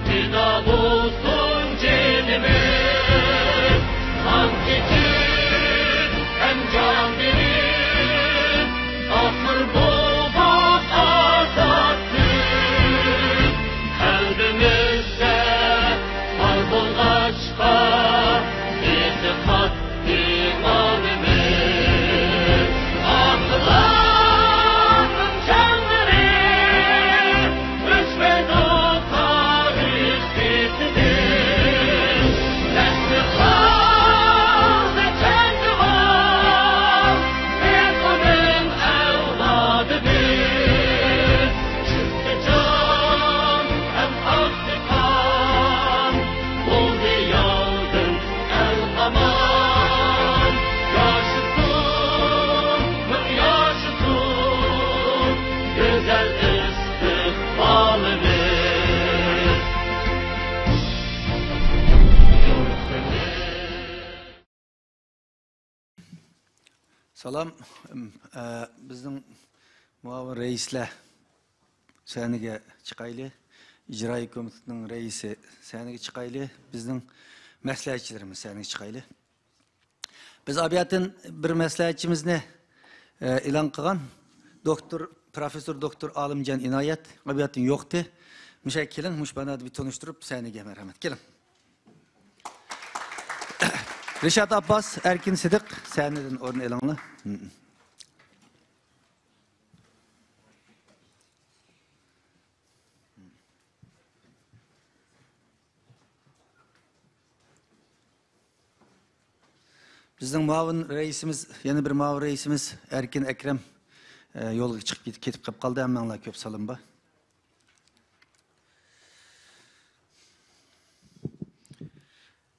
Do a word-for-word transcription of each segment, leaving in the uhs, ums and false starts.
پىدا بولسۇن جېنىمىز، قان كېچىپ ھەم جان بېرىپ، ئاسىر بولدۇق ئازاد بىز. قەلبىمىزدە خار بولغاچقا، ئېتىقاد ئىمانىمىز، ئاتىلارنىڭ جانلىرى ئۆچمەيدۇ تارىخ بېتىدىن. ئىستىقلال ۋەتەن داۋام، بىز ئۇنىڭ ئەۋلادىمىز. چۈشتى جان ھەم ئاقتى قان، بولدى ياۋدىن ئەل ئامان. ياشىسۇن، مىڭ ياشىسۇن، گۈزەل ئىستىقبالىمىز. سالام. ئىم، ئە، بىزنىڭ مۇئاۋىن رەئىسلەر سەھنىگە چىقايلى. ئىجرائىي كومىتېتنىڭ رەئىسى سەھنىگە چىقايلى. بىزنىڭ مەسلىھەتچىلىرىمىز سەھنىگە چىقايلى. بىز ئابىياتىن بىر مەسلىھەتچىمىزنى، ئە، ئېلان قىلغان. دوكتور، پروفېسسور دوكتور ئالىمجان ئىنايەت ئابىياتىن يوقتى. مۇشۇ كېلىڭ، مۇشۇ بانادا بىر تونۇشتۇرۇپ سەھنىگە مەرھەمەت. كېلىڭ. رىشات ئابباس، ئەركىن سىدىق، سەھنىدىن ئورۇن ئېلىڭلار. بىزنىڭ مۇئاۋىن رەئىسىمىز، يەنە بىر مۇئاۋىن رەئىسىمىز ئەركىن ئەكرەم، ئە، يولغا چىقىپ كېتىپ، كېتىپ قېلىپ قالدى. ھەممەڭلارغا كۆپ سالام بار.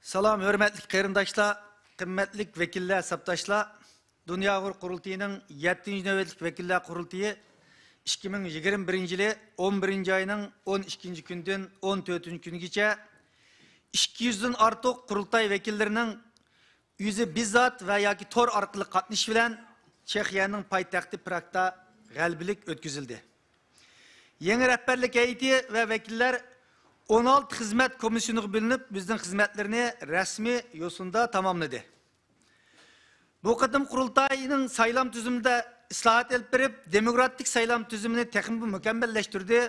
سالام، ھۆرمەتلىك قېرىنداشلار، قىممەتلىك ۋەكىللەر، ساپداشلار! دۇنيا ئۇيغۇر قۇرۇلتىيىنىڭ يەتتىنچى نۆۋەتلىك ۋەكىللەر قۇرۇلتىيى ئىككى مىڭ يىگىرمە بىرىنچى يىلى ئون بىرىنچى ئاينىڭ ئون ئىككىنچى كۈنىدىن ئون تۆتىنچى كۈنىگىچە ئىككى يۈزدىن ئارتۇق قۇرۇلتاي ۋەكىللىرىنىڭ ئۆزى بىززات ۋە ياكى تور ئارقىلىق قاتنىشىش بىلەن چېخىيەنىڭ پايتەختى پراگتا غەلىبىلىك ئۆتكۈزۈلدى. يېڭى رەھبەرلىك ھەيئىتى ۋە ۋەكىللەر ئون ئالتە خىزمەت كومىسسىيونىغا بۆلۈنۈپ، ئۆزىنىڭ خىزمەتلىرىنى رەسمىي يوسۇندا تاماملىدى. بۇ قېتىم قۇرۇلتاينىڭ سايلام تۈزۈمىدە ئىسلاھات ئېلىپ بېرىپ، دېموكراتىك سايلام تۈزۈمىنى تېخىمۇ مۇكەممەللەشتۈردى.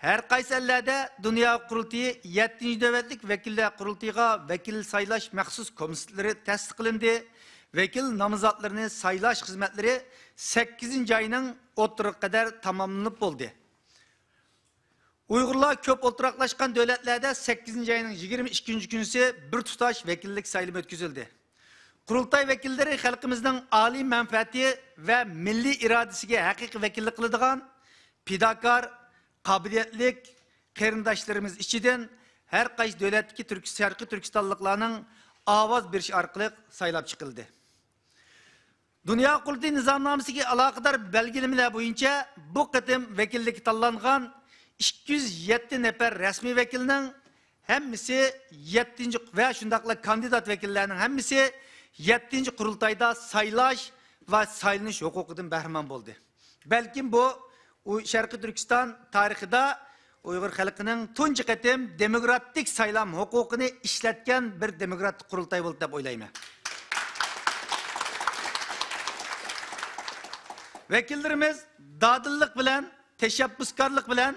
ھەر قايسى ئەللەردە دۇنيا قۇرۇلتىيى يەتتىنچى نۆۋەتلىك ۋەكىللەر قۇرۇلتىيىغا ۋەكىل سايلاش مەخسۇس كومىتېتلىرى تەسىس قىلىندى. ۋەكىل نامزاتلىرىنى سايلاش خىزمەتلىرى سەككىزىنچى ئاينىڭ ئوتتۇرىغا قەدەر تاماملىنىپ بولدى. ئۇيغۇرلار كۆپ ئولتۇراقلاشقان دۆلەتلەردە سەككىزىنچى ئاينىڭ يىگىرمە ئىككىنچى كۈنىسى بىر تۇتاش ۋەكىللىك سايلىمى ئۆتكۈزۈلدى. قۇرۇلتاي ۋەكىللىرى خەلقىمىزنىڭ ئالىي مەنپەئەتى ۋە مىللىي ئىرادىسىگە ھەقىقىي ۋەكىللىك قىلىدىغان پىداكار، قابىلىيەتلىك قېرىنداشلىرىمىز ئىچىدىن ھەر قايسى دۆلەتتىكى تۈرك-، شەرقىي تۈركىستانلىقلارنىڭ ئاۋاز بېرىشى ئارقىلىق سايلاپ چىقىلدى. دۇنيا قۇرۇلتىيى نىزامنامىسىگە ئالاقىدار بەلگىلىمىلەر بويىچە بۇ قېتىم ۋەكىللىككە تاللانغان ئىككى يۈز يەتتە نەپەر رەسمىي ۋەكىلنىڭ ھەممىسى يەتتىنچى ۋە شۇنداقلا كاندىدات ۋەكىللەرنىڭ ھەممىسى يەتتىنچى قۇرۇلتايدا سايلاش ۋە سايلىنىش ھوقۇقىدىن بەھرىمەن بولدى. بەلكىم بۇ، ئۇ شەرقىي تۈركىستان تارىخىدا ئۇيغۇر خەلقىنىڭ تۇنجى قېتىم دېموكراتىك سايلام ھوقۇقىنى ئىشلەتكەن بىر دېموكراتىك قۇرۇلتاي بولدى دەپ ئويلايمەن. ۋەكىللىرىمىز دادىللىق بىلەن، تەشەببۇسكارلىق بىلەن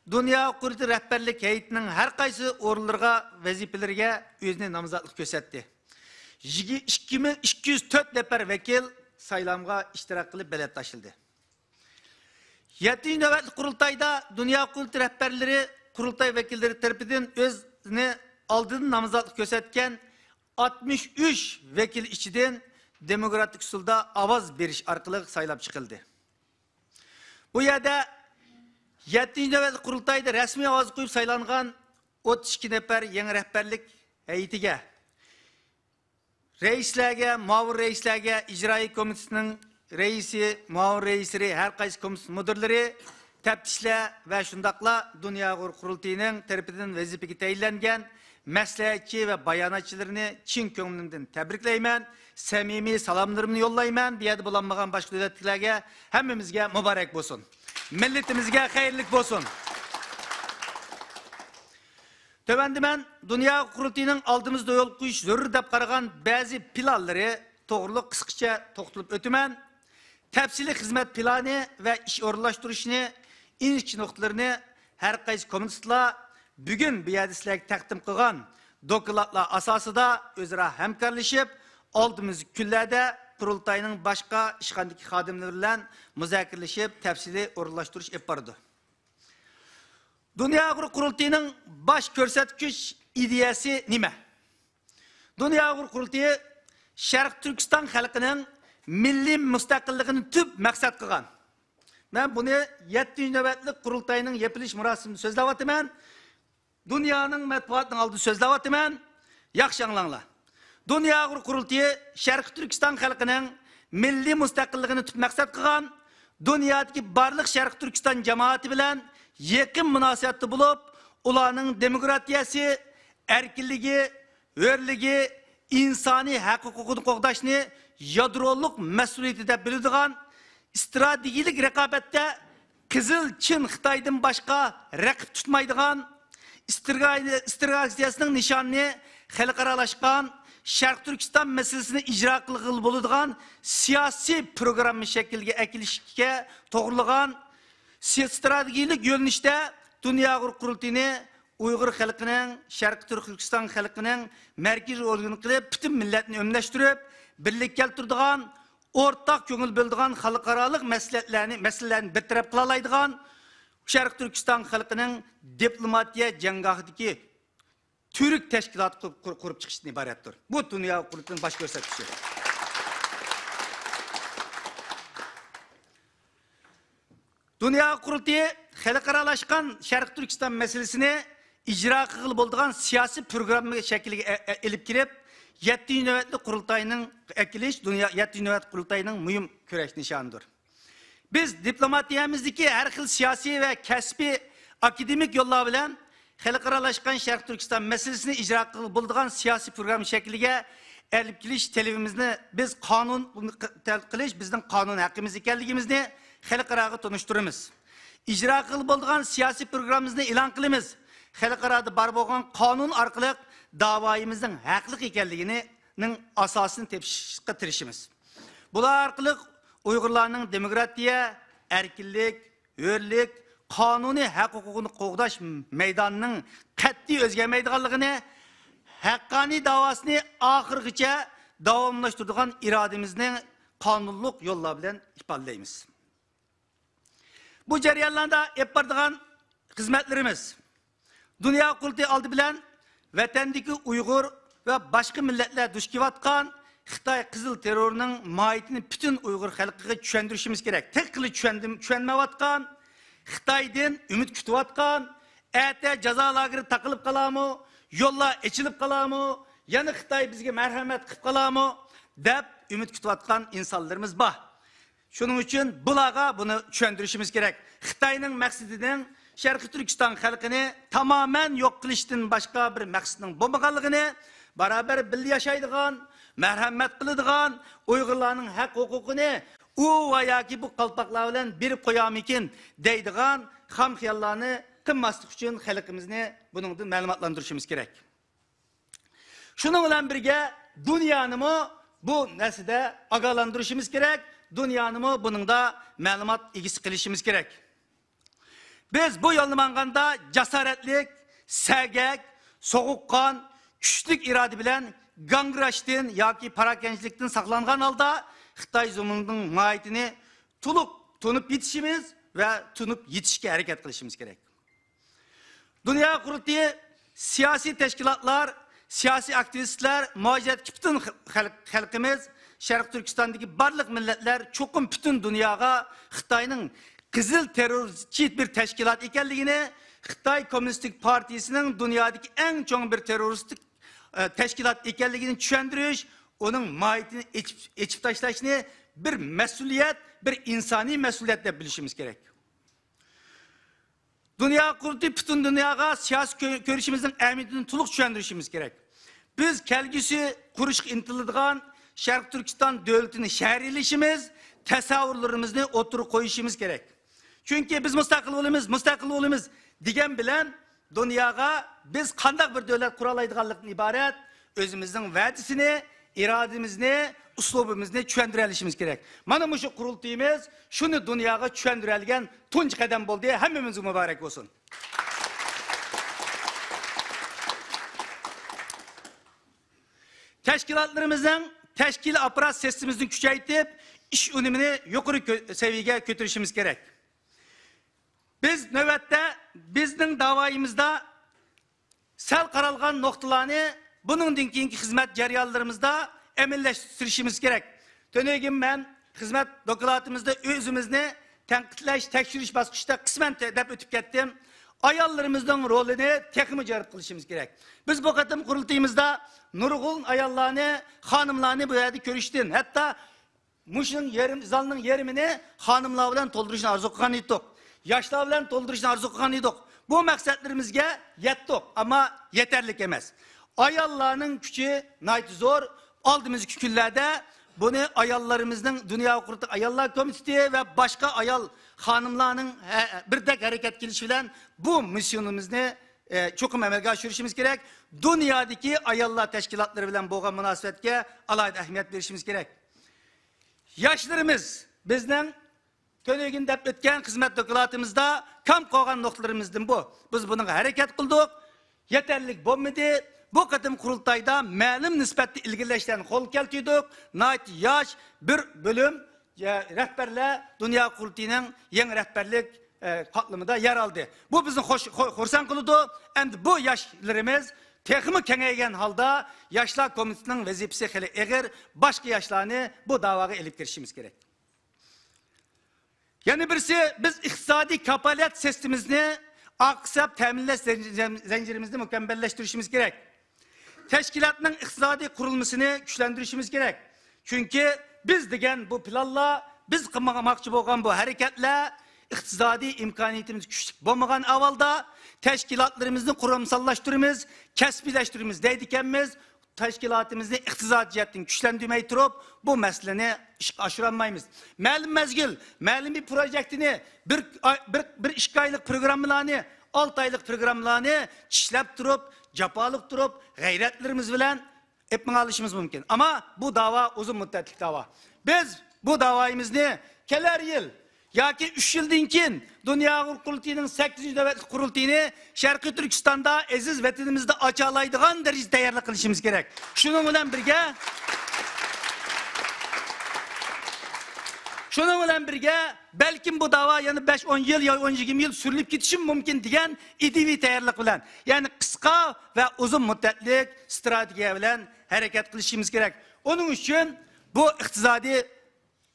دۇنيا قۇرۇلتىيى رەھبەرلىك ھەيئىتىنىڭ ھەر قايسى ئورۇنلىرىغا، ۋەزىپىلىرىگە ئۆزىنى نامزاتلىق كۆرسەتتى. يىگى-، ئىككى مىڭ ئىككى يۈز تۆت نەپەر ۋەكىل سايلامغا ئىشتىراك قىلىپ بېلەت تاشلىدى. يەتتىنچى نۆۋەتلىك قۇرۇلتايدا دۇنيا قۇرۇلتىيى رەھبەرلىرى قۇرۇلتاي ۋەكىللىرى تەرىپىدىن ئۆزىنى ئالدىن نامزاتلىق كۆرسەتكەن ئاتمىش ئۈچ ۋەكىل ئىچىدىن دېموكراتىك ئۇسۇلدا ئاۋاز بېرىش ئارقىلىق سايلاپ چىقىلدى. بۇ يەردە يەتتىنچى نۆۋەتلىك قۇرۇلتايدا رەسمىي ئاۋاز قويۇپ سايلانغان ئوتتۇز ئىككى نەپەر يېڭى رەھبەرلىك ھەيئىتىگە، رەئىسلەرگە، مۇئاۋىن رەئىسلەرگە، ئىجرائىي كومىتېتنىڭ رەئىسى، مۇئاۋىن رەئىسلىرى، ھەر قايسى كومىتېت مۇدىرلىرى، تەپتىشلەر ۋە شۇنداقلا دۇنيا ئۇيغۇر قۇرۇلتىيىنىڭ تەرىپىدىن ۋەزىپىگە تەيىنلەنگەن مەسلىھەتچى ۋە باياناتچىلىرىنى چىن كۆڭلۈمدىن تەبرىكلەيمەن، سەمىمىي سالاملىرىمنى يوللايمەن. بۇ يەردە بولالمىغان باشقا دۆلەتتىكىلەرگە ھەممىمىزگە مۇبارەك بولسۇن. مىللىتىمىزگە خەيرلىك بولسۇن. تۆۋەندە مەن دۇنيا قۇرۇلتىيىنىڭ ئالدىمىزدا يول قويۇش زۆرۈر دەپ قارىغان بەزى پىلانلىرى توغرۇلۇق قىسقىچە توختىلىپ ئۆتىمەن. تەپسىلىي خىزمەت پىلانى ۋە ئىش ئورۇنلاشتۇرۇشنى ئىنچىكە نۇقتىلىرىنى ھەر قايسى كومىتېتلار بۈگۈن بۇ يەردە سىلەرگە تەقدىم قىلغان دوكلاتلار ئاساسىدا ئۆزئارا ھەمكارلىشىپ، ئالدىمىزدىكى كۈنلەردە قۇرۇلتاينىڭ باشقا ئىشخانىدىكى خادىملىرى بىلەن مۇزاكىرىلىشىپ، تەپسىلىي ئورۇنلاشتۇرۇش ئېلىپ بارىدۇ. دۇنيا ئۇيغۇر قۇرۇلتىيىنىڭ باش كۆرسەتكۈچ ئىدىيەسى نېمە؟ دۇنيا ئۇيغۇر قۇرۇلتىيى شەرقىي تۈركىستان خەلقىنىڭ مىللىي مۇستەقىللىقىنى تۈپ مەقسەت قىلغان. مەن بۇنى يەتتىنچى نۆۋەتلىك قۇرۇلتاينىڭ يېپىلىش مۇراسىمىدا سۆزلەۋاتىمەن. دۇنيانىڭ مەتبۇئاتىنىڭ ئالدىدا سۆزلەۋاتىمەن. ياخشى ئاڭلاڭلار. دۇنيا ئۇيغۇر قۇرۇلتىيى شەرقىي تۈركىستان خەلقىنىڭ مىللىي مۇستەقىللىقىنى تۈپ مەقسەت قىلغان، دۇنيادىكى بارلىق شەرقىي تۈركىستان جامائىتى بىلەن يېقىن مۇناسىۋەتتە بولۇپ، ئۇلارنىڭ دېموكراتىيەسى، ئەركىنلىكى، ھۆرلۈكى، ئىنسانىي ھەق ھوقۇقىنى قوغداشنى يادرولۇق مەسئۇلىيىتى دەپ بىلىدىغان، ئىستراتېگىيىلىك رىقابەتتە قىزىل چىن خىتايدىن باشقا رەقىب تۇتمايدىغان، ئىسترا-، ئىستراتېگىيەسىنىڭ نىشانىنى خەلقئارالاشقان، شەرقىي تۈركىستان مەسىلىسىنى ئىجرا قىلغىلى بولىدىغان سىياسىي پروگرامما شەكلىگە ئەكېلىشكە توغرىلىغان، سى-، ئىستراتېگىيىلىك يۆنىلىشتە دۇنيا ئۇيغۇر قۇرۇلتىيىنى ئۇيغۇر خەلقىنىڭ، شەرقىي تۈركىستان خەلقىنىڭ مەركىزىي ئورگىنى قىلىپ، پۈتۈن مىللەتنى ئۆملەشتۈرۈپ، بىرلىككە كەلتۈرىدىغان، ئورتاق كۆڭۈل بۆلىدىغان خەلقئارالىق مەسلىھەتلەرنى، مەسىلىلەرنى بىر تەرەپ قىلالايدىغان، شەرقىي تۈركىستان خەلقىنىڭ دىپلوماتىيە جەڭگاھىدىكى تۈۋرۈك تەشكىلات قۇرۇپ، قۇرۇپ چىقىشتىن ئىبارەتتۇر. بۇ دۇنيا قۇرۇلتىيىنىڭ باش كۆرسەتكۈچى. دۇنيا قۇرۇلتىيى خەلقئارالاشقان شەرقىي تۈركىستان مەسىلىسىنى ئىجرا قىلغىلى بولىدىغان سىياسىي پروگرامما شەكلىگە ئە-، ئە-، ئېلىپ كېلىپ، يەتتىنچى نۆۋەتلىك قۇرۇلتاينىڭ ئەكېلىش، دۇنيا، يەتتىنچى نۆۋەت قۇرۇلتاينىڭ مۇھىم كۈرەش نىشانىدۇر. بىز دىپلوماتىيەمىزدىكى ھەر خىل سىياسىي ۋە كەسپىي ئاكادېمىك يوللار بىلەن خەلقئارالاشقان شەرقىي تۈركىستان مەسىلىسىنى ئىجرا قىلغىلى بولىدىغان سىياسىي پروگرامما شەكلىگە ئېلىپ كېلىش تەلىپىمىزنى بىز قانۇن قىلىش بىزنىڭ قانۇن ھەققىمىز ئىكەنلىكىمىزنى خەلقئاراغا تونۇشتۇرىمىز. ئىجرا قىلغىلى بولىدىغان سىياسىي پروگراممىمىزنى ئېلان قىلىمىز. خەلقئارادا بار بولغان قانۇن ئارقىلىق داۋايىمىزنىڭ ھەقلىق ئىكەنلىكىنىڭ ئاساسىنى تېپىشقا تىرىشىمىز. بۇلار ئارقىلىق ئۇيغۇرلارنىڭ دېموكراتىيە، ئەركىنلىك، ھۆرلۈك، قانۇنىي ھەق ھوقۇقىنى قوغداش مەيدانىنىڭ قەتئىي ئۆزگەرمەيدىغانلىقىنى، ھەققانىي داۋاسىنى ئاخىرغىچە داۋاملاشتۇرىدىغان ئىرادىمىزنى قانۇنلۇق يوللار بىلەن ئىپادىلەيمىز. بۇ جەريانلاردا ئېلىپ بارىدىغان خىزمەتلىرىمىز دۇنيا قۇرۇلتىيى ئالدى بىلەن ۋەتەندىكى ئۇيغۇر ۋە باشقا مىللەتلەر دۇچ كېلىۋاتقان خىتاي قىزىل تېررورىنىڭ ماھىيىتىنى پۈتۈن ئۇيغۇر خەلقىگە چۈشەندۈرۈشىمىز كېرەك. تېخى خېلى چۈشەندىم-، چۈشەنمەيۋاتقان، خىتايدىن ئۈمىد كۈتۈۋاتقان، ئەتە جازا لاگېرى تاقىلىپ قالارمۇ، يوللار ئېچىلىپ قالارمۇ، يەنە خىتاي بىزگە مەرھەمەت قىلىپ قالارمۇ دەپ ئۈمىد كۈتۈۋاتقان ئىنسانلىرىمىز بار. شۇنىڭ ئۈچۈن بۇلارغا بۇنى چۈشەندۈرۈشىمىز كېرەك. خىتاينىڭ مەقسىتىنىڭ شەرقىي تۈركىستان خەلقىنى تامامەن يوق قىلىشتىن باشقا بىر مەقسىتىنىڭ بولمىغانلىقىنى، بارابەر بىللە ياشايدىغان، مەرھەمەت قىلىدىغان، ئۇيغۇرلارنىڭ ھەق ھوقۇقىنى ئۇ ۋە ياكى بۇ قالپاقلار بىلەن بېرىپ قويارمىكىن دەيدىغان خام خىياللارنى قىلماسلىق ئۈچۈن خەلقىمىزنى بۇنىڭدىن مەلۇماتلاندۇرۇشىمىز كېرەك. شۇنىڭ بىلەن بىرگە دۇنيانىمۇ بۇ نەرسىدە ئاگاھلاندۇرۇشىمىز كېرەك، دۇنيانىمۇ بۇنىڭدا مەلۇمات ئىگىسى قىلىشىمىز كېرەك. بىز بۇ يولنى ماڭغاندا جاسارەتلىك، سەگەك، سوغۇققان، كۈچلۈك ئىرادە بىلەن گاڭگىراشتىن ياكى پاراكەندىچىلىكتىن ساقلانغان ھالدا خىتاي زۇلمىنىڭ ماھىيىتىنى تولۇق تونۇپ يېتىشىمىز ۋە تونۇپ يېتىشكە ھەرىكەت قىلىشىمىز كېرەك. دۇنيا قۇرۇلتىيى، سىياسىي تەشكىلاتلار، سىياسىي ئاكتىۋىستلار، مۇھاجىرەتتىكى پۈتۈن خەلق، خەلقىمىز، شەرقىي تۈركىستاندىكى بارلىق مىللەتلەر چوقۇم پۈتۈن دۇنياغا خىتاينىڭ قىزىل تېررورچى بىر تەشكىلات ئىكەنلىكىنى، خىتاي كوممۇنىستىك پارتىيىسىنىڭ دۇنيادىكى ئەڭ چوڭ بىر تېررورىستىك، ئە، تەشكىلات ئىكەنلىكىنى چۈشەندۈرۈش، ئۇنىڭ ماھىيىتىنى ئېچىپ، ئېچىپ تاشلاشنى بىر مەسئۇلىيەت، بىر ئىنسانىي مەسئۇلىيەت دەپ بىلىشىمىز كېرەك. دۇنيا قۇرۇلتىيى پۈتۈن دۇنياغا سىياسىي كۆ-، كۆرۈشىمىزنىڭ ئەھمىيىتىنى تولۇق چۈشەندۈرۈشىمىز كېرەك. بىز كەلگۈسى قۇرۇشقا ئىنتىلىدىغان شەرقىي تۈركىستان دۆلىتىنى شەھەرلىشىمىز، تەسەۋۋۇرلىرىمىزنى ئوتتۇرىغا قويۇشىمىز كېرەك. چۈنكى بىز مۇستەقىل بولىمىز، مۇستەقىل بولىمىز دېگەن بىلەن دۇنياغا بىز قانداق بىر دۆلەت قۇرالايدىغانلىقتىن ئىبارەت ئۆزىمىزنىڭ ۋەدىسىنى، ئىرادىمىزنى، ئۇسلۇبىمىزنى چۈشەندۈرەلىشىمىز كېرەك. مانا مۇشۇ قۇرۇلتىيىمىز شۇنى دۇنياغا چۈشەندۈرەلىگەن تۇنجى قەدەم بولدى. ھەممىمىزگە مۇبارەك بولسۇن. تەشكىلاتلىرىمىزنىڭ تەشكىلىي ئاپپارات سىستېمىسىنى كۈچەيتىپ، ئىش ئۈنۈمىنى يۇقىرى كۆ-، سەۋىيەگە كۆتۈرۈشىمىز كېرەك. بىز نۆۋەتتە بىزنىڭ داۋايىمىزدا سەل قارالغان نۇقتىلارنى بۇنىڭدىن كېيىنكى خىزمەت جەريانلىرىمىزدا ئەمەلىيلەشتۈرۈشىمىز كېرەك. تۈنۈگۈن مەن خىزمەت دوكلاتىمىزدا ئۆزىمىزنى تەنقىدلەش، تەكشۈرۈش باسقۇچىدا قىسمەن تە-، دەپ ئۆتۈپ كەتتىم. ئاياللىرىمىزنىڭ رولىنى تېخىمۇ جەلپ قىلىشىمىز كېرەك. بىز بۇ قېتىم قۇرۇلتىيىمىزدا نۇرغۇن ئاياللارنى، خانىملارنى بۇ يەردە كۆرۈشتىن، ھەتتا مۇشۇنىڭ يېرىم، زالنىڭ يېرىمىنى خانىملار بىلەن تولدۇرۇشنى ئارزۇ قىلغان ئىدۇق. ياشلار بىلەن تولدۇرۇشنى ئارزۇ قىلغان ئىدۇق. بۇ مەقسەتلىرىمىزگە يەتتۇق، ئەمما يېتەرلىك ئەمەس. ئاياللارنىڭ كۈچى ناھايىتى زور. ئالدىمىزدىكى كۈنلەردە بۇنى ئاياللىرىمىزنىڭ دۇنيا قۇرۇلتىيى ئاياللار كومىتېتى ۋە باشقا ئايال خانىملارنىڭ ھە-، بىردەك ھەرىكەتكە كېلىشى بىلەن بۇ مىسسىيونىمىزنى، ئە، چوقۇم ئەمەلگە ئاشۇرۇشىمىز كېرەك. دۇنيادىكى ئاياللار تەشكىلاتلىرى بىلەن بولغان مۇناسىۋەتكە ئالاھىدە ئەھمىيەت بېرىشىمىز كېرەك. ياشلىرىمىز بىزنىڭ تۈنۈگۈن دەپ ئۆتكەن خىزمەت دوكلاتىمىزدا كام قالغان نۇقتىلىرىمىزدىن بۇ. بىز بۇنىڭغا ھەرىكەت قىلدۇق. يېتەرلىك بولمىدى. بۇ قېتىم قۇرۇلتايدا مەلۇم نىسبەتتە ئىلگىرىلەشلەرنى قولغا كەلتۈردۇق. ناھايىتى ياش بىر بۆلۈم، يا، رەھبەرلەر دۇنيا قۇرۇلتىيىنىڭ يېڭى رەھبەرلىك، ئە، قاتلىمىدا يەر ئالدى. بۇ بىزنى خوش-، خۇ-، خۇرسەن قىلىدۇ. ئەمدى بۇ ياشلىرىمىز تېخىمۇ كېڭەيگەن ھالدا ياشلار كومىتېتىنىڭ ۋەزىپىسى خېلى ئېغىر. باشقا ياشلارنى بۇ داۋاغا ئېلىپ كىرىشىمىز كېرەك. يەنە بىرسى، بىز ئىقتىسادىي كاپالەت سىستېمىسىنى ئاقساپ تەمىنلەش زەن-، زەن-، زەنجىرىمىزنى مۇكەممەللەشتۈرۈشىمىز كېرەك. تەشكىلاتنىڭ ئىقتىسادىي قۇرۇلمىسىنى كۈچلەندۈرۈشىمىز كېرەك. چۈنكى بىز دېگەن بۇ پىلانلار، بىز قىلماقچى بولغان بۇ ھەرىكەتلەر ئىقتىسادىي ئىمكانىيىتىمىز كۈچلۈك بولمىغان ئەھۋالدا تەشكىلاتلىرىمىزنى قۇرامساللاشتۇرىمىز، كەسپىيلەشتۈرىمىز دەيدىكەنمىز. تەشكىلاتىمىزنى ئىقتىسادىي جەھەتتىن كۈچلەندۈرمەي تۇرۇپ، بۇ مەسىلىنى ئىشقا ئاشۇرالمايمىز. مەلۇم مەزگىل، مەلۇم بىر پروژېكتنى، بىر ئاي، بىر، بىر ئىككى ئايلىق پروگراممىلارنى، ئالتە ئايلىق پروگراممىلارنى چىشلەپ تۇرۇپ، جاپالىق تۇرۇپ، غەيرەتلىرىمىز بىلەن ئېلىپ ماڭالىشىمىز مۇمكىن. ئەمما بۇ داۋا ئۇزۇن مۇددەتلىك داۋا. بىز بۇ داۋايىمىزنى كېلەر يىل ياكى ئۈچ يىلدىن كېيىن دۇنيا قۇرۇلتىيىنىڭ سەككىزىنچى نۆۋەتلىك قۇرۇلتىيىنى شەرقىي تۈركىستاندا، ئەزىز ۋەتىنىمىزدە ئاچالايدىغان دەرىجىدە تەييارلىق قىلىشىمىز كېرەك. شۇنىڭ بىلەن بىرگە، شۇنىڭ بىلەن بىرگە، بەلكىم بۇ داۋا يەنە بەش، ئون يىل يا ئون، يىگىرمە يىل سۈرۈلۈپ كېتىشىمۇ مۇمكىن دېگەن ئىدىيىۋى تەييارلىق بىلەن، يەنى قىسقا ۋە ئۇزۇن مۇددەتلىك ئىستراتېگىيە بىلەن ھەرىكەت قىلىشىمىز كېرەك. ئۇنىڭ ئۈچۈن بۇ ئىقتىسادىي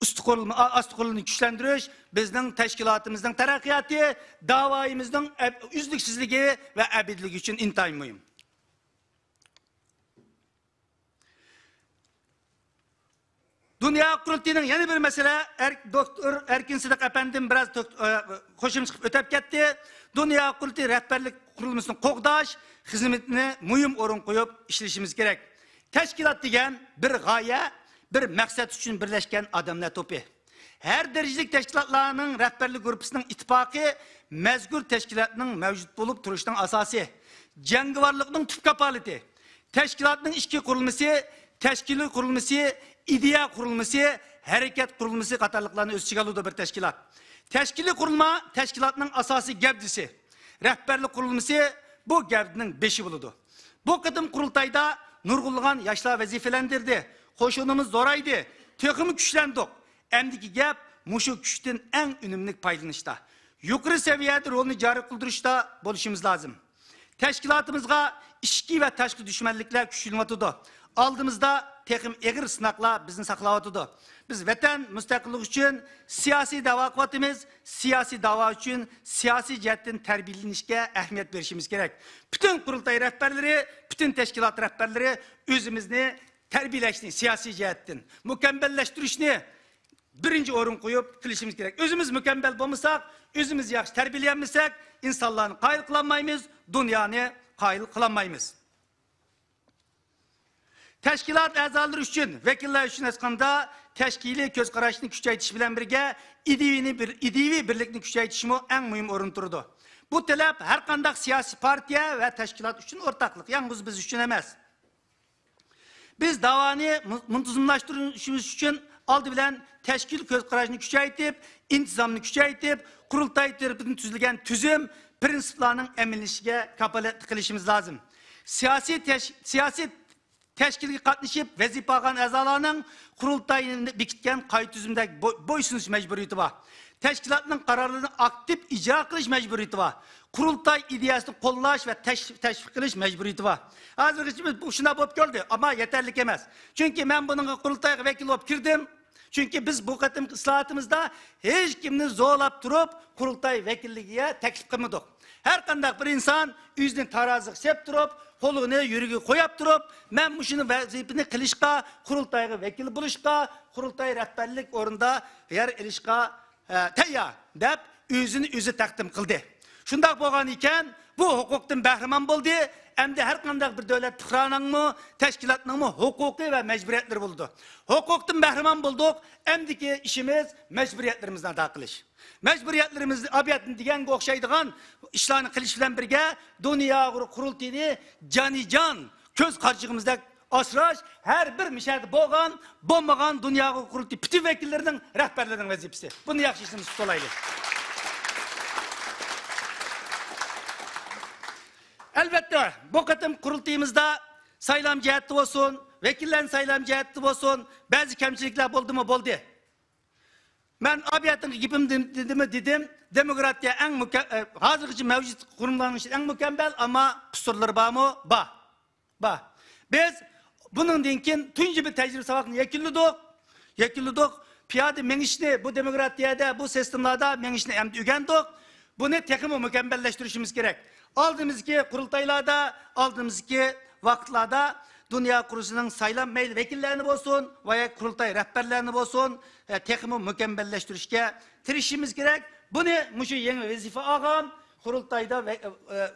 ئۈستى قۇرۇلما، ئا-، ئاستى قۇرۇلمىنى كۈچلەندۈرۈش بىزنىڭ تەشكىلاتىمىزنىڭ تەرەققىياتى، داۋايىمىزنىڭ ئەب-، ئۈزلۈكسىزلىكى ۋە ئەبەدىيلىكى ئۈچۈن ئىنتايىن مۇھىم. دۇنيا قۇرۇلتىيىنىڭ يەنە بىر مەسىلە، ئەر-، دوكتور ئەركىن سىدىق ئەپەندىم بىراز تۆك-، ئە، قوشۇمچە قىلىپ ئۆتەپ كەتتى. دۇنيا قۇرۇلتىيى رەھبەرلىك قۇرۇلمىسىنى قوغداش خىزمىتىنى مۇھىم ئورۇن قويۇپ ئىشلىشىمىز كېرەك. تەشكىلات دېگەن بىر غايە، بىر مەقسەت ئۈچۈن بىرلەشكەن ئادەملەر توپى. ھەر دەرىجىلىك تەشكىلاتلارنىڭ رەھبەرلىك گۇرۇپپىسىنىڭ ئىتتىپاقى مەزكۇر تەشكىلاتنىڭ مەۋجۇت بولۇپ تۇرۇشىنىڭ ئاساسى. جەڭگىۋارلىقنىڭ تۈپ كاپالىتى. تەشكىلاتنىڭ ئىچكى قۇرۇلمىسى، تەشكىلىي قۇرۇلمىسى، ئىدىيە قۇرۇلمىسى، ھەرىكەت قۇرۇلمىسى قاتارلىقلارنى ئۆز ئىچىگە ئالىدۇ بىر تەشكىلات. تەشكىلىي قۇرۇلما تەشكىلاتنىڭ ئاساسىي گەۋدىسى. رەھبەرلىك قۇرۇلمىسى بۇ گەۋدىنىڭ بېشى بولىدۇ. بۇ قېتىم قۇرۇلتايدا نۇرغۇنلىغان ياشلار ۋەزىپىلەندۈردى. قوشۇنىمىز زورايدى. تېخىمۇ كۈچلەندۇق. ئەمدىكى گەپ مۇشۇ كۈچتىن ئەڭ ئۈنۈملۈك پايدىلىنىشتا، يۇقىرى سەۋىيەدە رولنى جارى قىلدۇرۇشتا بولۇشىمىز لازىم. تەشكىلاتىمىزغا ئىچكى ۋە تاشقى دۈشمەنلىكلەر كۈچلىنىۋاتىدۇ. ئالدىمىزدا تېخىمۇ ئېغىر سىناقلار بىزنى ساقلاۋاتىدۇ. بىز ۋەتەن مۇستەقىللىقى ئۈچۈن سىياسىي داۋا قىلىۋاتىمىز. سىياسىي داۋا ئۈچۈن سىياسىي جەھەتتىن تەربىيەلىنىشكە ئەھمىيەت بېرىشىمىز كېرەك. پۈتۈن قۇرۇلتاي رەھبەرلىرى، پۈتۈن تەشكىلات رەھبەرلىرى ئۆزىمىزنى تەربىيەلەشنى، سىياسىي جەھەتتىن مۇكەممەللەشتۈرۈشنى بىرىنچى ئورۇن قويۇپ قىلىشىمىز كېرەك. ئۆزىمىز مۇكەممەل بولمىساق، ئۆزىمىز ياخشى تەربىيەلىيەلمىسەك، ئىنسانلارنى قايىل قىلالمايمىز، دۇنيانى قايىل قىلالمايمىز. تەشكىلات ئەزالىرى ئۈچۈن، ۋەكىللەر ئۈچۈن ئېيتقاندا، تەشكىلىي كۆز قاراشنى كۈچەيتىش بىلەن بىرگە، ئىدىيىنى بىر، ئىدىيىۋى بىرلىكنى كۈچەيتىشمۇ ئەڭ مۇھىم ئورۇندا تۇرىدۇ. بۇ تەلەپ ھەر قانداق سىياسىي پارتىيە ۋە تەشكىلات ئۈچۈن ئورتاقلىق، يالغۇز بىز ئۈچۈن ئەمەس. بىز داۋانى مۇ-، مۇنتىزىملاشتۇرۇشىمىز ئۈچۈن ئالدى بىلەن تەشكىل كۆز قاراشنى كۈچەيتىپ، ئىنتىزامنى كۈچەيتىپ، قۇرۇلتاي تەرىپىدىن تۈزۈلگەن تۈزۈم، پىرىنسىپلارنىڭ ئەمەلىيلىشىشىگە كاپالەتلىك قىلىشىمىز لازىم. سىياسىي تەش-، سىياسىي تەشكىلگە قاتنىشىپ ۋەزىپە ئالغان ئەزالارنىڭ قۇرۇلتاينى بېكىتكەن قايتا تۈزۈمدە بو-، بويسۇنۇش مەجبۇرىيىتى بار. تەشكىلاتنىڭ قارارلىرىنى ئاكتىپ ئىجرا قىلىش مەجبۇرىيىتى بار. قۇرۇلتاي ئىدىيەسىنى قوللاش ۋە تەش-، تەشۋىق قىلىش مەجبۇرىيىتى بار. ھازىرغىچە بىز بۇ شۇنداق بولۇپ كەلدى، ئەمما يېتەرلىك ئەمەس. چۈنكى مەن بۇنىڭغا قۇرۇلتايغا ۋەكىل بولۇپ كىردىم. چۈنكى بىز بۇ قېتىمقى ئىسلاھاتىمىزدا ھېچكىمنى زورلاپ تۇرۇپ قۇرۇلتاي ۋەكىللىكىگە تەكلىپ قىلمىدۇق. ھەر قانداق بىر ئىنسان ئۆزىنى تارازىغا سېلىپ تۇرۇپ، قولىنى يۈرىكىگە قويۇپ تۇرۇپ، مەن مۇشۇنى ۋەزىپىنى قىلىشقا، قۇرۇلتايغا ۋەكىل بولۇشقا، قۇرۇلتاي رەھبەرلىك ئورنىدا يەر ئېلىشقا، ئە، تەييار، دەپ ئۆزىنى ئۆزى تەقدىم قىلدى. شۇنداق بولغان ئىكەن، بۇ ھوقۇقتىن بەھرىمەن بولدى. ئەمدى ھەر قانداق بىر دۆلەت پۇقرانىڭمۇ، تەشكىلاتنىڭمۇ ھوقۇقى ۋە مەجبۇرىيەتلىرى بولىدۇ. ھوقۇقتىن بەھرىمەن بولدۇق. ئەمدىكى ئىشىمىز مەجبۇرىيەتلىرىمىزنى ئادا قىلىش. مەجبۇرىيەتلىرىمىزنى ئابىيەتنى دېگەنگە ئوخشايدىغان ئىشلارنى قىلىش بىلەن بىرگە، دۇنيا ئۇيغۇر قۇرۇلتىيىنى جانىجان كۆز قارىچۇقىمىزدەك ئاسراش ھەر بىر مىشەدە بولغان، بولمىغان دۇنيا ئۇيغۇر قۇرۇلتىيى پۈتۈن ۋەكىللىرىنىڭ رەھبەرلىرىنىڭ ۋەزىپىسى. بۇنى ياخشى ئېسىمىزدە تۇتۇۋالايلى. ئەلۋەتتە، بۇ قېتىم قۇرۇلتىيىمىزدا سايلام جەھەتتە بولسۇن، ۋەكىللەرنى سايلام جەھەتتە بولسۇن، بەزى كەمچىلىكلەر بولدىمۇ؟ بولدى. مەن ئابىيەتنىڭ گېپىم دېدىممۇ؟ دېدىم. دېموكراتىيە ئەڭ مۇكە-، ئە، ھازىرغىچە مەۋجۇت قۇرۇملارنىڭ ئىچىدە ئەڭ مۇكەممەل، ئەمما قۇسۇرلىرى بارمۇ؟ بار. بار. بىز بۇنىڭدىن كېيىن تۇنجى بىر تەجرىبە ساۋاقنى يەكۈنلىدۇق. يەكۈنلىدۇق. پىيادە مېڭىشنى، بۇ دېموكراتىيەدە، بۇ سىستېمىلاردا مېڭىشنى ئەمدى ئۆگەندۇق. بۇنى تېخىمۇ مۇكەممەللەشتۈرۈشىمىز كېرەك. ئالدىمىزدىكى قۇرۇلتايلاردا، ئالدىمىزدىكى ۋاقىتلاردا دۇنيا قۇرۇلتىيىنىڭ سايلام، مەيلى ۋەكىللەرنى بولسۇن ۋە يا قۇرۇلتاي رەھبەرلەرنى بولسۇن، ئە، تېخىمۇ مۇكەممەللەشتۈرۈشكە تىرىشىشىمىز كېرەك. بۇنى مۇشۇ يېڭى ۋەزىپە ئالغان، قۇرۇلتايدا ۋە، ئە،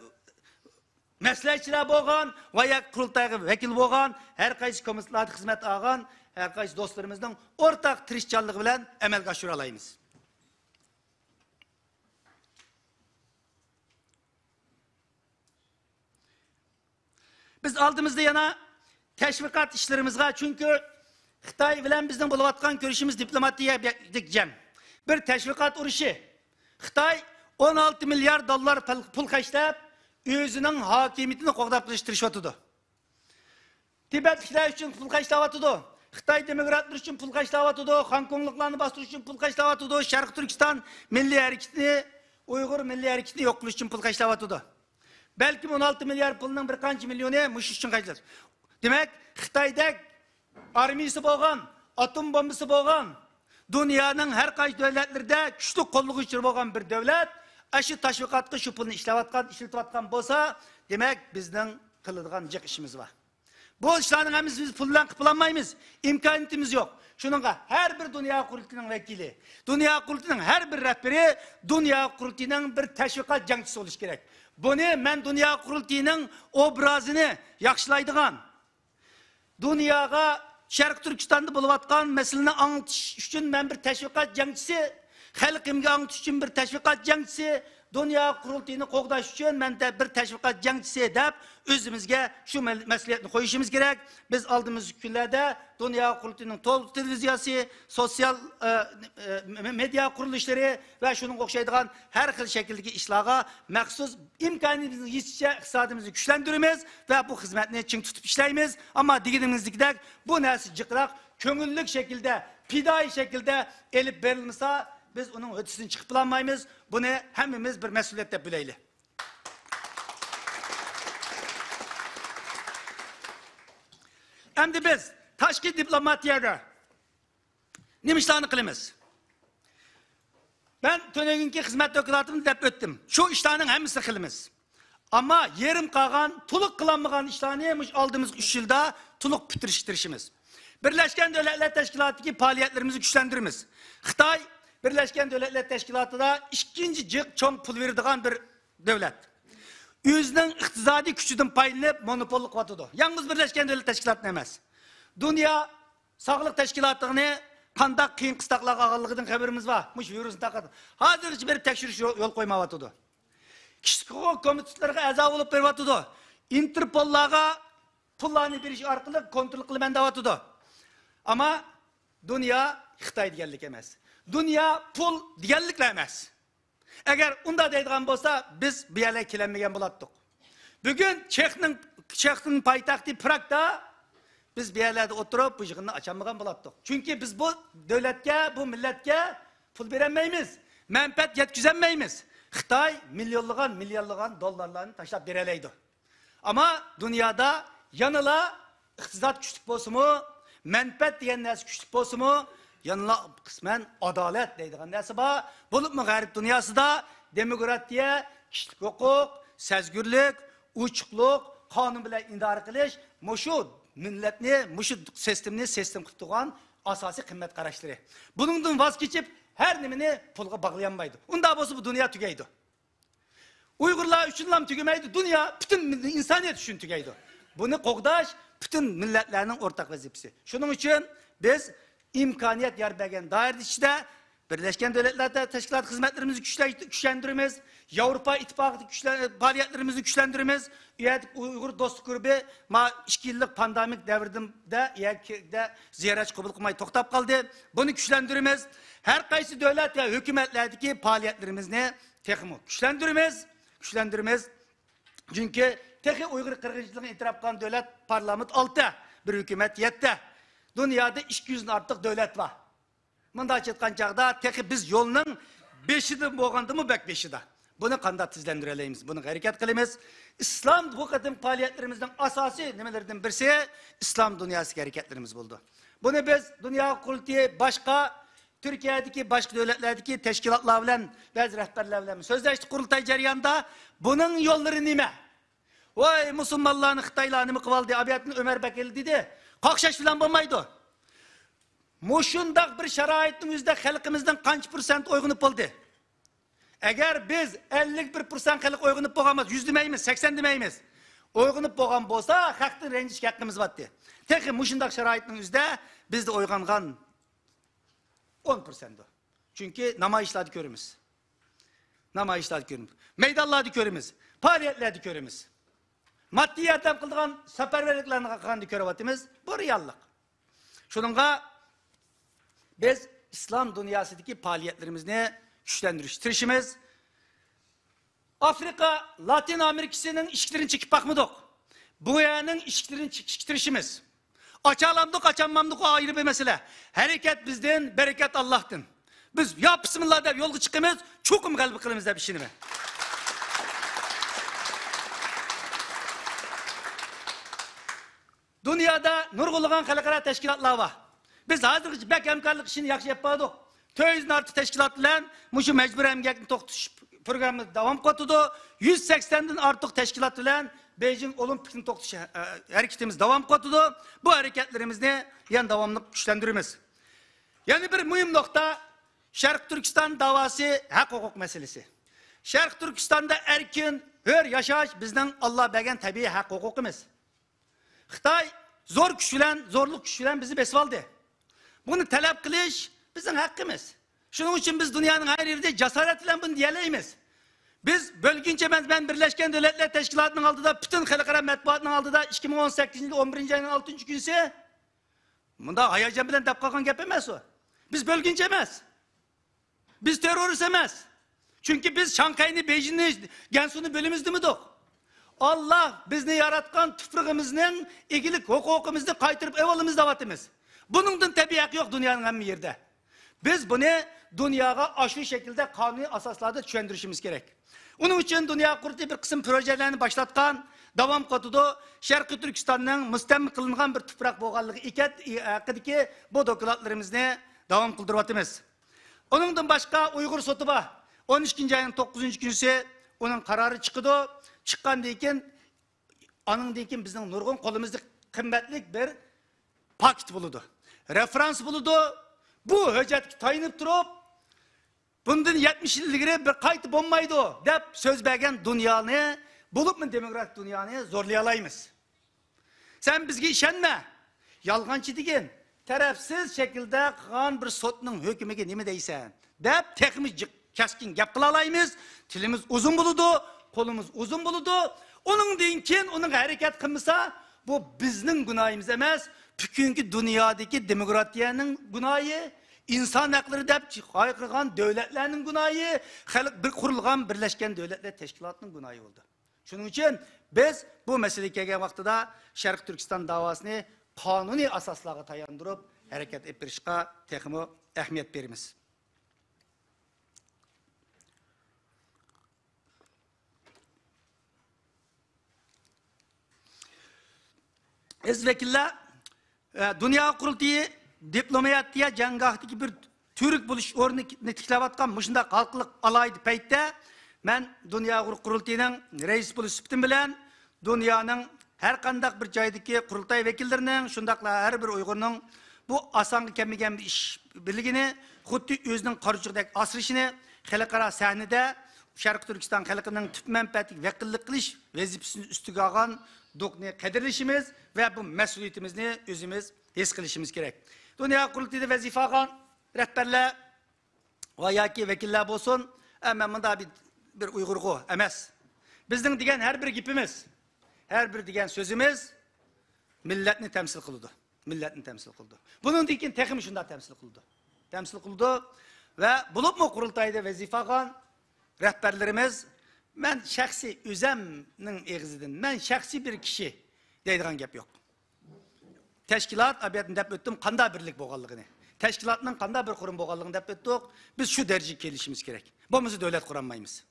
مەسلىھەتچىلەر بولغان ۋە يا قۇرۇلتايغا ۋەكىل بولغان، ھەر قايسى كومىتېتلاردا خىزمەت ئالغان ھەر قايسى دوستلىرىمىزنىڭ ئورتاق تىرىشچانلىقى بىلەن ئەمەلگە ئاشۇرالايمىز. بىز ئالدىمىزدا يەنە تەشۋىقات ئىشلىرىمىزغا، چۈنكى خىتاي بىلەن بىزنىڭ بولۇۋاتقان كۆرۈشۈمىز دىپلوماتىيەدەك جەڭ. بىر تەشۋىقات ئۇرۇشى. خىتاي ئون ئالتە مىليارد دوللار پۇل، پۇل خەجلەپ، ئۆزىنىڭ ھاكىمىيىتىنى قوغداپ قېلىشقا تىرىشىۋاتىدۇ. تىبەتلىكلەر ئۈچۈن پۇل خەجلەۋاتىدۇ. خىتاي دېموكراتلىرى ئۈچۈن پۇل خەجلەۋاتىدۇ. خوڭكوڭلۇقلارنى باستۇرۇش ئۈچۈن پۇل خەجلەۋاتىدۇ. شەرقىي تۈركىستان مىللىي ھەرىكىتىنى، ئۇيغۇر مىللىي ھەرىكىتىنى يوق قىلىش ئۈچۈن پۇل خەجلەۋاتىدۇ. بەلكىم ئون ئالتە مىليارد پۇلنىڭ بىر قانچە مىليونى مۇشۇ ئۈچۈن خەجلەش. دېمەك، خىتايدەك ئارمىيىسى بولغان، ئاتوم بومبىسى بولغان، دۇنيانىڭ ھەر قايسى دۆلەتلىرىدە كۈچلۈك قوللىغۇچىلىرى بولغان بىر دۆلەت ئاشۇ تەشۋىقاتقا شۇ پۇلنى ئىشلەۋاتقان، ئىشلىتىۋاتقان بولسا، دېمەك، بىزنىڭ قىلىدىغان جىق ئىشىمىز بار. بۇ ئىشلارنىڭ ھەممىسىنى بىز پۇل بىلەن قىلىپ بولالمايمىز. ئىمكانىيىتىمىز يوق. شۇنىڭغا ھەر بىر دۇنيا قۇرۇلتىيىنىڭ ۋەكىلى، دۇنيا قۇرۇلتىيىنىڭ ھەر بىر رەھبىرى دۇنيا قۇرۇلتىيىنىڭ بىر تەشۋىقات جەڭچىسى بولۇشى كېرەك. بۇنى مەن دۇنيا قۇرۇلتىيىنىڭ ئوبرازىنى ياخشىلايدىغان، دۇنياغا شەرقىي تۈركىستاندا بولۇۋاتقان مەسىلىنى ئاڭلىتىش ئۈچۈن مەن بىر تەشۋىقات جەڭچىسى، خەلقىمگە ئاڭلىتىش ئۈچۈن بىر تەشۋىقات جەڭچىسى، دۇنيا قۇرۇلتىيىنى قوغداش ئۈچۈن مەن دە-، بىر تەشۋىقات جەڭچىسى دەپ ئۆزىمىزگە شۇ مەل-، مەسئۇلىيەتنى قويۇشىمىز كېرەك. بىز ئالدىمىزدىكى كۈنلەردە دۇنيا قۇرۇلتىيىنىڭ تور تېلېۋىزىيەسى، سوتسىيال، ئە، ئە، مېدىيا قۇرۇلۇشلىرى ۋە شۇنىڭغا ئوخشايدىغان ھەر خىل شەكىلدىكى ئىشلارغا مەخسۇس ئىمكانىيىتىمىزنىڭ يېتىشىچە ئىقتىسادىمىزنى كۈچلەندۈرىمىز ۋە بۇ خىزمەتنى چىڭ تۇتۇپ ئىشلەيمىز. ئەمما دېگىنىمىزدىكىدەك بۇ نەرسە جىقراق، كۆڭۈللۈك شەكىلدە، پىدائىي شەكىلدە ئېلىپ بېرىلمىسا، بىز ئۇنىڭ ھۆددىسىدىن چىقىپ بولالمايمىز. بۇنى ھەممىمىز بىر مەسئۇلىيەت دەپ بىلەيلى. ئەمدى بىز تاشقى دىپلوماتىيەدە نېمە ئىشلارنى قىلىمىز؟ مەن تۈنۈگۈنكى خىزمەت دوكلاتىمدا دەپ ئۆتتۈم. شۇ ئىشلارنىڭ ھەممىسىنى قىلىمىز. ئەمما يېرىم قالغان، تولۇق قىلالمىغان ئىشلارنى مۇشۇ ئالدىمىزدىكى ئۈچ يىلدا تولۇق پۈتتۈرۈشكە تىرىشىمىز. بىرلەشكەن دۆلەتلەر تەشكىلاتىدىكى پائالىيەتلىرىمىزنى كۈچلەندۈرىمىز. خىتاي بىرلەشكەن دۆلەتلەر تەشكىلاتىدا ئىككىنچى جىق چوڭ پۇل بېرىدىغان بىر دۆلەت. ئۆزىنىڭ ئىقتىسادىي كۈچىدىن پايدىلىنىپ مونوپوللۇق قىلىۋاتىدۇ. يالغۇز بىرلەشكەن دۆلەت تەشكىلاتىنى ئەمەس. دۇنيا ساغلىق تەشكىلاتىنى قانداق قىيىن قىستاقلارغا ئالغانلىقىدىن خەۋىرىمىز بار. مۇشۇ ۋىرۇسنى تارقاتقان. ھازىرغىچە بىر تەكشۈرۈش يول، يول قويمايۋاتىدۇ. كىشىلىك ھوقۇق كومىتېتلىرىغا ئەزا بولۇپ بېرىۋاتىدۇ. ئىنتېرپوللارغا پۇللارنى بېرىش ئارقىلىق كونترول قىلىمەن دەۋاتىدۇ. ئەمما دۇنيا خىتاي دېگەنلىك ئەمەس. دۇنيا پۇل دېگەنلىكلا ئەمەس. ئەگەر ئۇنداق دەيدىغان بولسا، بىز بۇ يەرلەرگە كېلەلمىگەن بولاتتۇق. بۈگۈن چېخنىڭ، چېخنىڭ پايتەختى پراگدا بىز بۇ يەرلەردە ئولتۇرۇپ بۇ يىغىننى ئاچالمىغان بولاتتۇق. چۈنكى بىز بۇ دۆلەتكە، بۇ مىللەتكە پۇل بېرەلمەيمىز، مەنپەئەت يەتكۈزەلمەيمىز. خىتاي مىليونلىغان، مىليارلىغان دوللارلارنى تاشلاپ بېرەلەيدۇ. ئەمما دۇنيادا يەنىلا ئىقتىساد كۈچلۈك بولسىمۇ، مەنپەئەت دېگەن نەرسە كۈچلۈك بولسىمۇ، يەنىلا قىسمەن ئادالەت دەيدىغان نەرسە بار. بولۇپمۇ غەرب دۇنياسىدا دېموكراتىيە، كىشىلىك ھوقۇق، سەزگۈرلۈك، ئوچۇقلۇق، قانۇن بىلەن ئىدارە قىلىش، مۇشۇ مىللەتنى، مۇشۇ سىستېمىنى سىستېما قىلىپ تۇرغان ئاساسىي قىممەت قاراشلىرى. بۇنىڭدىن ۋاز كېچىپ، ھەر نېمىنى پۇلغا باغلىيالمايدۇ. ئۇنداق بولسا، بۇ دۇنيا تۈگەيدۇ. ئۇيغۇرلار ئۈچۈنلا تۈگىمەيدۇ، دۇنيا، پۈتۈن ئىنسانىيەت ئۈچۈن تۈگەيدۇ. بۇنى قوغداش پۈتۈن مىللەتلەرنىڭ ئورتاق ۋەزىپىسى. شۇنىڭ ئۈچۈن بىز ئىمكانىيەت يار بەرگەن دائىرە ئىچىدە بىرلەشكەن دۆلەتلەر تەشكىلاتى خىزمەتلىرىمىزنى كۈچلەش-، كۈچلەندۈرىمىز. ياۋروپا ئىتتىپاقىدىكى كۈچلە-، پائالىيەتلىرىمىزنى كۈچلەندۈرىمىز. ئۇ يەردىكى ئۇيغۇر دوستلۇق گۇرۇپپا ما ئىككى يىللىق پاندېمىك دەۋردە يەككە زىيارەتچى قوبۇل قىلماي توختاپ قالدى. بۇنى كۈچلەندۈرىمىز. ھەر قايسى دۆلەت ۋە ھۆكۈمەتلەردىكى پائالىيەتلىرىمىزنى تېخىمۇ كۈچلەندۈرىمىز، كۈچلەندۈرىمىز. چۈنكى تېخى ئۇيغۇر قىرغىنچىلىقىنى ئېتىراپ قىلغان دۆلەت پارلامېنت ئالتە، بىر ھۆكۈمەت يەتتە. دۇنيادا ئىككى يۈزدىن ئارتۇق دۆلەت بار. مۇنداقچە ئېيتقان چاغدا، تېخى بىز يولنىڭ بېشىدا بولغاندىمۇ بەك بېشىدا. بۇنى قانداق تېزلەندۈرەلەيمىز؟ بۇنىڭغا ھەرىكەت قىلىمىز. ئىسلام بۇ قېتىمقى پائالىيەتلىرىمىزنىڭ ئاساسىي نېمىلىرىدىن بىرسى ئىسلام دۇنياسىدىكى ھەرىكەتلىرىمىز بولىدۇ. بۇنى بىز دۇنيا قۇرۇلتىيى باشقا، تۈركىيەدىكى باشقا دۆلەتلەردىكى تەشكىلاتلار بىلەن، بەزى رەھبەرلەر بىلەن سۆزلەشتۇق قۇرۇلتاي جەريانىدا. بۇنىڭ يوللىرى نېمە؟ ۋاي، مۇسۇلمانلارنى خىتايلار نېمە قىلىۋالدى؟ ئابىيەتنى ئۆمەر بەك ئېلى دېدى. قاقشاش بىلەن بولمايدۇ. مۇشۇنداق بىر شارائىتنىڭ ئۆزىدە خەلقىمىزدىن قانچە پىرسەنت ئويغىنىپ بولدى؟ ئەگەر بىز ئەللىك بىر پىرسەنت خەلق ئويغىنىپ بولغان بولسا، يۈز دېمەيمىز، سەكسەن دېمەيمىز. ئويغىنىپ بولغان بولسا، خەقتىن رەنجىشكە ھەققىمىز بارتتى. تېخى مۇشۇنداق شارائىتنىڭ ئۆزىدە بىزدە ئويغانغان ئون پىرسەنتتۇر. چۈنكى نامايىشلاردا كۆرىمىز. نامايىشلاردا كۆرىمىز. مەيدانلاردا كۆرىمىز. پائالىيەتلەردە كۆرىمىز. ماددىي ياردەم قىلىدىغان سەپەرۋەرلىكلەرنى قىلغاندا كۆرۈۋاتىمىز. بۇ رېئاللىق. شۇنىڭغا بىز ئىسلام دۇنياسىدىكى پائالىيەتلىرىمىزنى كۈچلەندۈرۈشكە تىرىشىمىز. ئافرىقا، لاتىن ئامېرىكىسىنىڭ ئىشىكلىرىنى چېكىپ باقمىدۇق. بۇ يەرنىڭ ئىشىكلىرىنى چېكىشكە تىرىشىمىز. ئاچالامدۇق، ئاچالمامدۇق، ئۇ ئايرى بىر مەسىلە. ھەرىكەت بىزدىن، بەرىكەت ئاللاھتىن. بىز يا بىسمىللا دەپ يولغا چىقىمىز، چوقۇم غەلىبە قىلىمىز دەپ ئىشىنىمەن. دۇنيادا نۇرغۇنلىغان خەلقئارا تەشكىلاتلار بار. بىز ھازىرغىچە بەك ھەمكارلىق ئىشىنى ياخشى ئېلىپ باردۇق. تۆت يۈزدىن ئارتۇق تەشكىلات بىلەن مۇشۇ مەجبۇرىي ئەمگەكنى توختىتىش پروگراممىمىز داۋام قىلىۋاتىدۇ. يۈز سەكسەندىن ئارتۇق تەشكىلات بىلەن بېيجىڭ ئولىمپىكنى توختىتىش، ئە، ھەرىكىتىمىز داۋام قىلىۋاتىدۇ. بۇ ھەرىكەتلىرىمىزنى يەنە داۋاملىق كۈچلەندۈرىمىز. يەنە بىر مۇھىم نۇقتا، شەرقىي تۈركىستان داۋاسى، ھەق ھوقۇق مەسىلىسى. شەرقىي تۈركىستاندا ئەركىن، ھۆر ياشاش بىزنىڭ ئاللا بەرگەن تەبىئىي ھەق ھوقۇقىمىز. خىتاي زور كۈچ بىلەن، زورلۇق كۈچ بىلەن بىزنى بېسىۋالدى. بۇنى تەلەپ قىلىش بىزنىڭ ھەققىمىز. شۇنىڭ ئۈچۈن بىز دۇنيانىڭ ھەر يېرىدە جاسارەت بىلەن بۇنى دېيەلەيمىز. بىز بۆلگۈنچى ئەمەس، مەن بىرلەشكەن دۆلەتلەر تەشكىلاتىنىڭ ئالدىدا، پۈتۈن خەلقئارا مەتبۇئاتنىڭ ئالدىدا ئىككى مىڭ ئون سەككىزىنچى يىل ئون بىرىنچى ئاينىڭ ئالتىنچى كۈنىسى، مۇنداق ھاياجان بىلەن دەپ قالغان گەپ ئەمەس ئۇ. بىز بۆلگۈنچى ئەمەس. بىز تېررورىست ئەمەس. چۈنكى بىز شاڭخەينى، بېيجىڭنى، گەنسۇنى بۆلىمىز دېمىدۇق. ئاللا بىزنى ياراتقان تۇپرىقىمىزنىڭ ئىگىلىك ھوقۇقىمىزنى قايتۇرۇپ ئېلىۋالىمىز دەۋاتىمىز. بۇنىڭدىن تەبىئىي ھەق يوق دۇنيانىڭ ھەممە يېرىدە. بىز بۇنى دۇنياغا ئاشۇ شەكىلدە قانۇنىي ئاساسلاردا چۈشەندۈرۈشىمىز كېرەك. ئۇنىڭ ئۈچۈن دۇنيا قۇرۇلتىيى بىر قىسىم پروژېلەرنى باشلاتقان، داۋام قىلىۋاتىدۇ. شەرقىي تۈركىستاننىڭ مۇستەملىكە قىلىنغان بىر تۇپراق بولغانلىقى ئىكەن، ھەققىدىكى بۇ دوكلاتلىرىمىزنى داۋام قىلدۇرۇۋاتىمىز. ئۇنىڭدىن باشقا ئۇيغۇر سوتى بار. ئون ئىككىنچى ئاينىڭ توققۇزىنچى كۈنىسى ئۇنىڭ قارارى چىقىدۇ. چىققاندىن كېيىن، ئانىڭدىن كېيىن بىزنىڭ نۇرغۇن قولىمىزدا قىممەتلىك بىر پاكىت بولىدۇ. رېفېرانس بولىدۇ. بۇ ھۆججەتكە تايىنىپ تۇرۇپ، بۇندىن يەتمىش يىل ئىلگىرى بىر قايتا بولمايدۇ دەپ سۆز بەرگەن دۇنيانى، بولۇپمۇ دېموكراتىك دۇنيانى زورلىيالايمىز. سەن بىزگە ئىشەنمە. يالغانچى دېگىن، تەرەپسىز شەكىلدە قىلغان بىر سوتنىڭ ھۆكمىگە نېمە دەيسەن؟ دەپ تېخىمۇ جىق-، كەسكىن گەپ قىلالايمىز. تىلىمىز ئۇزۇن بولىدۇ، قولىمىز ئۇزۇن بولىدۇ. ئۇنىڭدىن كېيىن ئۇنىڭغا ھەرىكەت قىلمىسا، بۇ بىزنىڭ گۇناھىمىز ئەمەس، پۈتۈنكى دۇنيادىكى دېموكراتىيەنىڭ گۇناھى، ئىنسان ھەقلىرى دەپ ھايقىرغان دۆلەتلەرنىڭ گۇناھى، خەلق بىر قۇرۇلغان بىرلەشكەن دۆلەتلەر تەشكىلاتىنىڭ گۇناھى بولىدۇ. شۇنىڭ ئۈچۈن بىز بۇ مەسىلىگە كەلگەن ۋاقتىدا شەرقىي تۈركىستان داۋاسىنى قانۇنىي ئاساسلارغا تاياندۇرۇپ ھەرىكەت ئېلىپ بېرىشقا تېخىمۇ ئەھمىيەت بېرىمىز. ئەزىز ۋەكىللەر، ئە، دۇنيا قۇرۇلتىيى دىپلوماتىيە جەڭگاھىدىكى بىر تۈۋرۈك بولۇش ئورنىنى تىكلەۋاتقان مۇشۇنداق ھالقىلىق ئالاھىدە پەيتتە، مەن دۇنيا قۇرۇلتىيىنىڭ رەئىسى بولۇش سۈپىتىم بىلەن دۇنيانىڭ ھەر قانداق بىر جايدىكى قۇرۇلتاي ۋەكىللىرىنىڭ، شۇنداقلا ھەر بىر ئۇيغۇرنىڭ بۇ ئاسانغا كەلمىگەن بىر ئىش بىرلىكىنى خۇددى ئۆزىنىڭ قارىچۇقىدەك ئاسرىشىنى خەلقئارا سەھنىدە شەرقىي تۈركىستان خەلقىنىڭ تۈپ مەنپەئەتىگە ۋەكىللىك قىلىش ۋەزىپىسىنى ئۈستىگە ئالغان دوكنى قەدىرلىشىمىز ۋە بۇ مەسئۇلىيىتىمىزنى ئۆزىمىز ھېس قىلىشىمىز كېرەك. دۇنيا قۇرۇلتىيىدا ۋەزىپە ئالغان رەھبەرلەر ۋە ياكى ۋەكىللەر بولسۇن، ئە، مەن مۇنداق بىر، بىر ئۇيغۇرغۇ ئەمەس. بىزنىڭ دېگەن ھەر بىر گېپىمىز، ھەر بىر دېگەن سۆزىمىز مىللەتنى تەمسىل قىلىدۇ. مىللەتنى تەمسىل قىلىدۇ. بۇنىڭدىن كېيىن تېخىمۇ شۇنداق تەمسىل قىلىدۇ. تەمسىل قىلىدۇ ۋە بولۇپمۇ قۇرۇلتايدا ۋەزىپە ئالغان رەھبەرلىرىمىز، مەن شەخسىي ئۆزەمنىڭ ئېغىزىدىن، مەن شەخسىي بىر كىشى دەيدىغان گەپ يوق. تەشكىلات، ئابىيەتنى دەپ ئۆتتۈم، قانداق بىرلىك بولغانلىقىنى، تەشكىلاتنىڭ قانداق بىر قۇرۇم بولغانلىقىنى دەپ ئۆتتۇق. بىز شۇ دەرىجىگە كېلىشىمىز كېرەك. بولمىسا دۆلەت قۇرالمايمىز.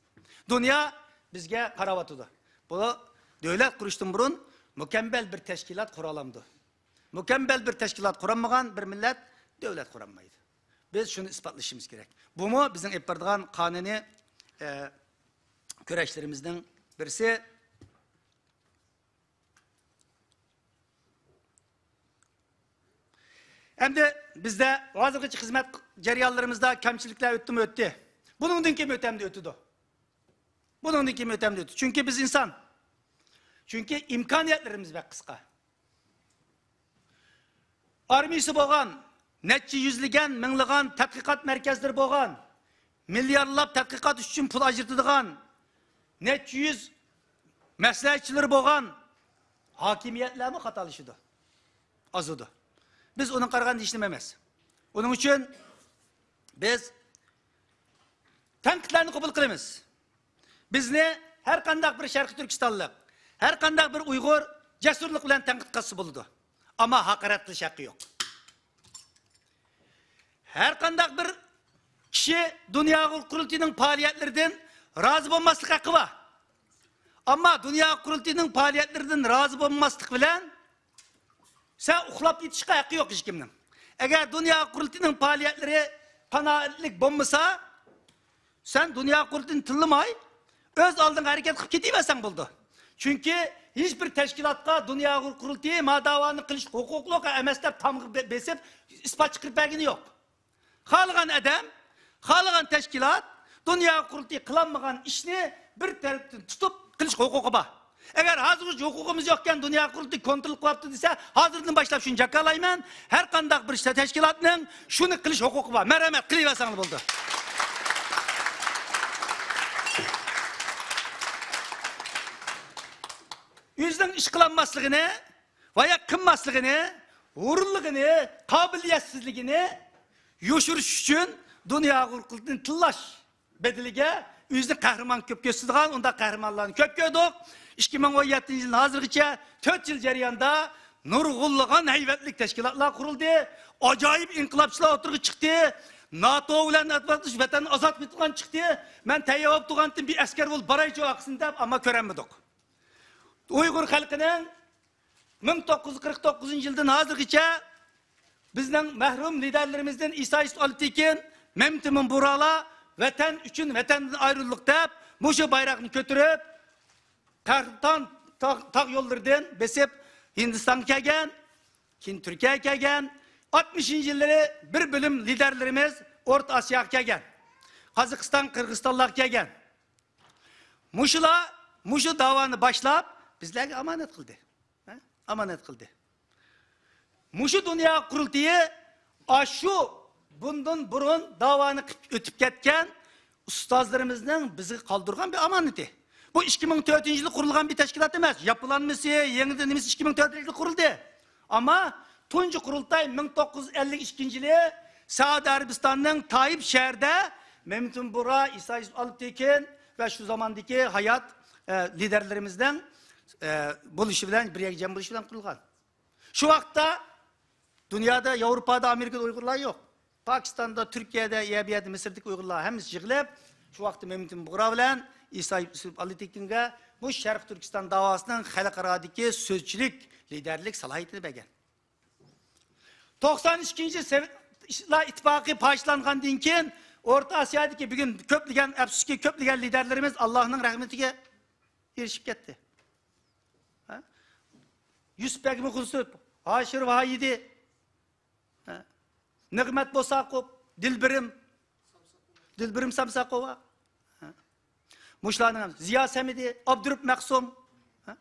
دۇنيا بىزگە قاراۋاتىدۇ. بۇ دۆلەت قۇرۇشتىن بۇرۇن مۇكەممەل بىر تەشكىلات قۇرالامدۇ؟ مۇكەممەل بىر تەشكىلات قۇرالمىغان بىر مىللەت دۆلەت قۇرالمايدۇ. بىز شۇنى ئىسپاتلىشىمىز كېرەك. بۇمۇ بىزنىڭ ئېلىپ بارىدىغان قانۇنىي، ئە، كۈرەشلىرىمىزنىڭ بىرسى. ئەمدى بىزدە ھازىرغىچە خىزمەت جەريانلىرىمىزدا كەمچىلىكلەر ئۆتتىمۇ ئۆتتى. بۇنىڭدىن كېيىن ئۆتەمدۇ ئۆتىدۇ. بۇنىڭدىن كېيىن ئۆتەمدۇ ئۆتىدۇ. چۈنكى بىز ئىنسان. چۈنكى ئىمكانىيەتلىرىمىز بەك قىسقا. ئارمىيىسى بولغان، نەچچە يۈزلىگەن، مىڭلىغان تەتقىقات مەركەزلىرى بولغان، مىليارلاپ تەتقىقات ئۈچۈن پۇل ئاجرىتىدىغان، نەچچە يۈز مەسلىھەتچىلىرى بولغان ھاكىمىيەتلەرمۇ خاتالىشىدۇ، ئازىدۇ. بىز ئۇنىڭغا قارىغاندا ھېچنېمە ئەمەس. ئۇنىڭ ئۈچۈن بىز تەنقىدلەرنى قوبۇل قىلىمىز. بىزنى ھەر قانداق بىر شەرقىي تۈركىستانلىق، ھەر قانداق بىر ئۇيغۇر جەسۇرلۇق بىلەن تەنقىد قىلسا بولىدۇ. ئەمما ھاقارەت قىلىش ھەققى يوق. ھەر قانداق بىر كىشى دۇنيا قۇرۇلتىيىنىڭ پائالىيەتلىرىدىن رازى بولماسلىق ھەققى بار. ئەمما دۇنيا قۇرۇلتىيىنىڭ پائالىيەتلىرىدىن رازى بولماسلىق بىلەن سەن ئۇخلاپ يېتىشقا ھەققى يوق ھېچكىمنىڭ. ئەگەر دۇنيا قۇرۇلتىيىنىڭ پائالىيەتلىرى قانائەتلىك بولمىسا، سەن دۇنيا قۇرۇلتىيىنى تىللىماي، ئۆز ئالدىڭغا ھەرىكەت قىلىپ كېتىۋەرسەڭ بولىدۇ. چۈنكى ھېچ بىر تەشكىلاتقا دۇنيا قۇرۇلتىيى ما داۋانى قىلىش ھوقۇقلۇق ئەمەس دەپ تامغا بېسىپ ئىسپات چىقىرىپ بەرگىنى يوق. خالىغان ئادەم، خالىغان تەشكىلات دۇنيا قۇرۇلتىيى قىلالمىغان ئىشنى بىر تەرەپتىن تۇتۇپ قىلىش ھوقۇقى بار. ئەگەر ھازىرغىچە ھوقۇقىمىز يوقكەن، دۇنيا قۇرۇلتىيى كونترول قىلىۋاپتۇ دېسە، ھازىردىن باشلاپ شۇنى جاكارلايمەن. ھەر قانداق بىر تەشكىلاتنىڭ شۇنى قىلىش ھوقۇقى بار. مەرھەمەت، قىلىۋەرسەڭلار بولدى. ئۆزىنىڭ ئىش قىلالماسلىقىنى ۋە يا قىلماسلىقىنى، ھۇرۇنلۇقىنى، قابىلىيەتسىزلىكىنى يوشۇرۇش ئۈچۈن دۇنيا قۇرۇلتىيىنى تىللاش بەدىلىگە ئۆزىنى قەھرىمان كۆپ كۆرسىتىدىغان ئۇنداق قەھرىمانلارنى كۆپ كۆردۇق. ئىككى مىڭ ئون يەتتىنچى يىلدىن ھازىرغىچە تۆت يىل جەريانىدا نۇرغۇنلىغان ھەيۋەتلىك تەشكىلاتلار قۇرۇلدى. ئاجايىپ ئىنقىلابچىلار ئوتتۇرىغا چىقتى. ناتو بىلەن ئىتتىپاقلىشىپ ۋەتەننى ئازاد قىلىدىغان چىقتى. مەن تەييار بولۇپ تۇرغانتىم بىر ئەسكەر بولۇپ بارايچۇ ئارقىسىنى دەپ، ئەمما كۆرەلمىدۇق. ئۇيغۇر خەلقىنىڭ مىڭ توققۇز يۈز قىرىق توققۇزىنچى يىلدىن ھازىرغىچە بىزنىڭ مەرھۇم لىدەرلىرىمىزدىن ئىسا يۈسۈپ ئالپتېكىن، مەمتىمىن بۇرالار ۋەتەن ئۈچۈن، ۋەتەندىن ئايرىلدۇق دەپ، مۇشۇ بايراقنى كۆتۈرۈپ، قەھرىتان تاغ، تاغ يوللىرىدىن بېسىپ ھىندىستانغا كەلگەن، كېيىن تۈركىيەگە كەلگەن، ئاتمىشىنچى يىللىرى بىر بۆلۈم لىدەرلىرىمىز ئورتا ئاسىياغا كەلگەن، قازاقىستان، قىرغىزىستانلارغا كەلگەن. مۇشۇلار مۇشۇ داۋانى باشلاپ، بىزلەرگە ئامانەت قىلدى. ھە؟ ئامانەت قىلدى. مۇشۇ دۇنيا قۇرۇلتىيى ئاشۇ بۇندىن بۇرۇن داۋانى قىلىپ ئۆتۈپ كەتكەن ئۇستازلىرىمىزنىڭ بىزگە قالدۇرغان بىر ئامانىتى. بۇ ئىككى مىڭ تۆتىنچى يىلى قۇرۇلغان بىر تەشكىلات ئەمەس. ياپىلانمىسى، يېڭىدىن نېمىسى ئىككى مىڭ تۆتىنچى يىلى قۇرۇلدى. ئەمما تۇنجى قۇرۇلتاي مىڭ توققۇز يۈز ئەللىك ئىككىنچى يىلى سەئۇدى ئەرەبىستاننىڭ تايىپ شەھىرىدە مەمتىمىن بۇغرا، ئىسا يۈسۈپ ئالپتېكىن ۋە شۇ زاماندىكى ھايات، ئە، لىدەرلىرىمىزنىڭ، ئە، بولۇشى بىلەن، بىر يەرگە جەم بولۇشى بىلەن قۇرۇلغان. شۇ ۋاقىتتا دۇنيادا، ياۋروپادا، ئامېرىكىدا ئۇيغۇرلار يوق. پاكىستاندا، تۈركىيەدە، يە بۇ يەردە، مىسىردىكى ئۇيغۇرلار ھەممىسى يىغىلىپ، شۇ ۋاقىتتا مەمتىمىن بۇغرا بىلەن ئىسا يۈسۈپ ئالپتېكىنگە بۇ شەرقىي تۈركىستان داۋاسىنىڭ خەلقئارادىكى سۆزچىلىك، لىدەرلىك سالاھىيىتىنى بەرگەن. توقسان ئىككىنچى سوۋېتلار ئىتتىپاقى پارچىلانغاندىن كېيىن، ئورتا ئاسىيادىكى بۈگۈن كۆپلىگەن، ئەپسۇسكى، كۆپلىگەن لىدەرلىرىمىز ئاللاھنىڭ رەھمىتىگە ئېرىشىپ كەتتى. ھە؟ يۈسۈپ بەگمۇ خۇسۇپ، ھاشىر ۋاھىدى، ھە؟ نىغمەت بوساقوف، دىلبىرىم، دىلبىرىم سامساقوۋا، ھە؟ مۇشۇلارنىڭ ھەممىسى، زىيا سەمىدى، ئابدۇرۇپ مەخسۇم، ھە؟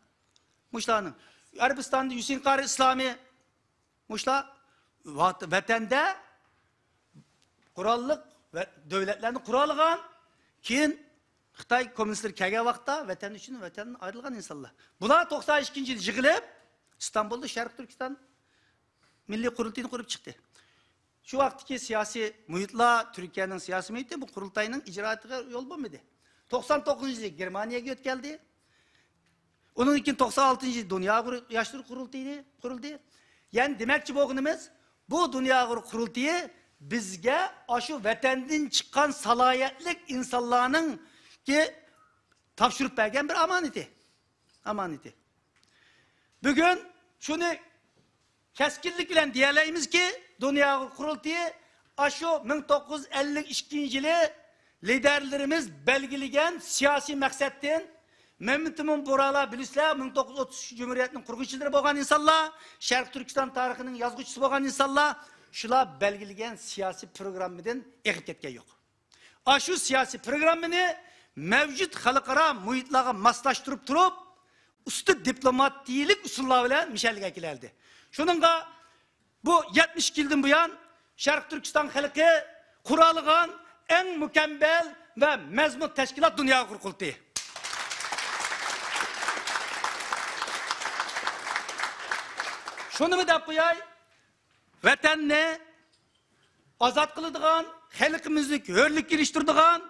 مۇشۇلارنىڭ، ئەرەبىستاندا ھۈسەيىن قارى ئىسلامى، مۇشۇلار ۋات-، ۋەتەندە قوراللىق ۋە دۆلەتلەرنى قۇرالىغان، كېيىن خىتاي كوممۇنىستلىرى كەلگەن ۋاقىتتا ۋەتەن ئۈچۈن ۋەتەندىن ئايرىلغان ئىنسانلار. بۇلار توقسان ئىككىنچى يىلى يىغىلىپ، ئىستانبۇلدا شەرقىي تۈركىستان مىللىي قۇرۇلتىيىنى قۇرۇپ چىقتى. شۇ ۋاقىتتىكى سىياسىي مۇھىتلار، تۈركىيەنىڭ سىياسىي مۇھىتى بۇ قۇرۇلتاينىڭ ئىجرائاتىغا يول بولمىدى. توقسان توققۇزىنچى يىلى گېرمانىيەگە يۆتكەلدى. ئۇنىڭدىن كېيىن توقسان ئالتىنچى يىلى دۇنيا ئۇيغۇر ياشلىرى قۇرۇلتىيى قۇرۇلدى. يەنى دېمەكچى بولغىنىمىز، بۇ دۇنيا ئۇيغۇر قۇرۇلتىيى بىزگە ئاشۇ ۋەتەندىن چىققان سالاھىيەتلىك ئىنسانلارنىڭكى تاپشۇرۇپ بەرگەن بىر ئامانىتى. ئامانىتى. بۈگۈن شۇنى كەسكىنلىك بىلەن دېيەلەيمىزكى، دۇنيا ئۇيغۇر قۇرۇلتىيى ئاشۇ مىڭ توققۇز يۈز ئەللىك ئىككىنچى يىلى لىدەرلىرىمىز بەلگىلىگەن سىياسىي مەقسەتتىن، مەمتىمىن بۇغرالار بىلىسىلەر، مىڭ توققۇز يۈز ئوتتۇز ئۈچ جۇمھۇرىيەتنىڭ قۇرغۇچىلىرى بولغان ئىنسانلار، شەرقىي تۈركىستان تارىخىنىڭ يازغۇچىسى بولغان ئىنسانلار، شۇلار بەلگىلىگەن سىياسىي پروگراممىدىن ئېغىپ كەتكەن يوق. ئاشۇ سىياسىي پروگراممىنى مەۋجۇت خەلقئارا مۇھىتلارغا ماسلاشتۇرۇپ تۇرۇپ، ئۇستى دىپلوماتىيىلىك ئۇسۇللار بىلەن مىشەلگە كېلەلدى. شۇنىڭغا بۇ يەتمىش ئىككى يىلدىن بۇيان شەرقىي تۈركىستان خەلقى قۇرالىغان ئەڭ مۇكەممەل ۋە مەزمۇت تەشكىلات دۇنيا ئۇيغۇر قۇرۇلتىيى. شۇنىمۇ دەپ قوياي، ۋەتەننى ئازاد قىلىدىغان، خەلقىمىزنى ھۆرلۈككە ئېرىشتۈرىدىغان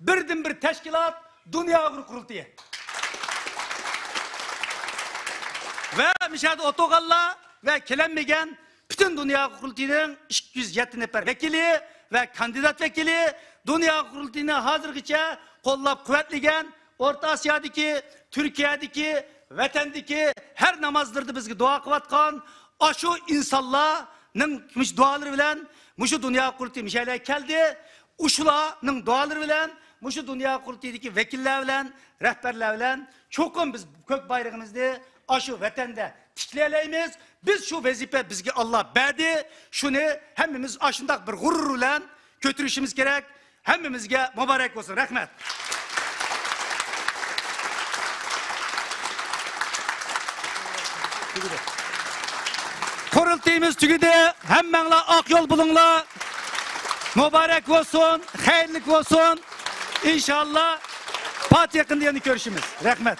بىردىنبىر تەشكىلات دۇنيا ئۇيغۇر قۇرۇلتىيى. ۋە مۇشۇ يەردە ئولتۇرغانلار ۋە كېلەلمىگەن پۈتۈن دۇنيا ئۇيغۇر قۇرۇلتىيىنىڭ ئىككى يۈز يەتتە نەپەر ۋەكىلى ۋە كاندىدات ۋەكىلى، دۇنيا ئۇيغۇر قۇرۇلتىيىنى ھازىرغىچە قوللاپ قۇۋۋەتلىگەن ئورتا ئاسىيادىكى، تۈركىيەدىكى، ۋەتەندىكى ھەر نامازلىرىدا بىزگە دۇئا قىلىۋاتقان ئاشۇ ئىنسانلارنىڭ مۇشۇ دۇئالىرى بىلەن مۇشۇ دۇنيا قۇرۇلتىيى مۇشۇ يەرگە كەلدى. ئۇشۇلارنىڭ دۇئالىرى بىلەن مۇشۇ دۇنيا قۇرۇلتىيىدىكى ۋەكىللەر بىلەن، رەھبەرلەر بىلەن چوقۇم بىز كۆك بايرىقىمىزنى ئاشۇ ۋەتەندە تىكلىيەلەيمىز. بىز شۇ ۋەزىپە بىزگە ئاللا بەردى. شۇنى ھەممىمىز ئاشۇنداق بىر غۇرۇر بىلەن كۆتۈرۈشىمىز كېرەك. ھەممىمىزگە مۇبارەك بولسۇن. رەھمەت. قۇرۇلتىيىمىز تۈگىدى. ھەممەڭلار ئاق يول بولۇڭلار. مۇبارەك بولسۇن، خەيرلىك بولسۇن. ئىنشاللا پات يېقىندا يەنە كۆرۈشىمىز. رەھمەت.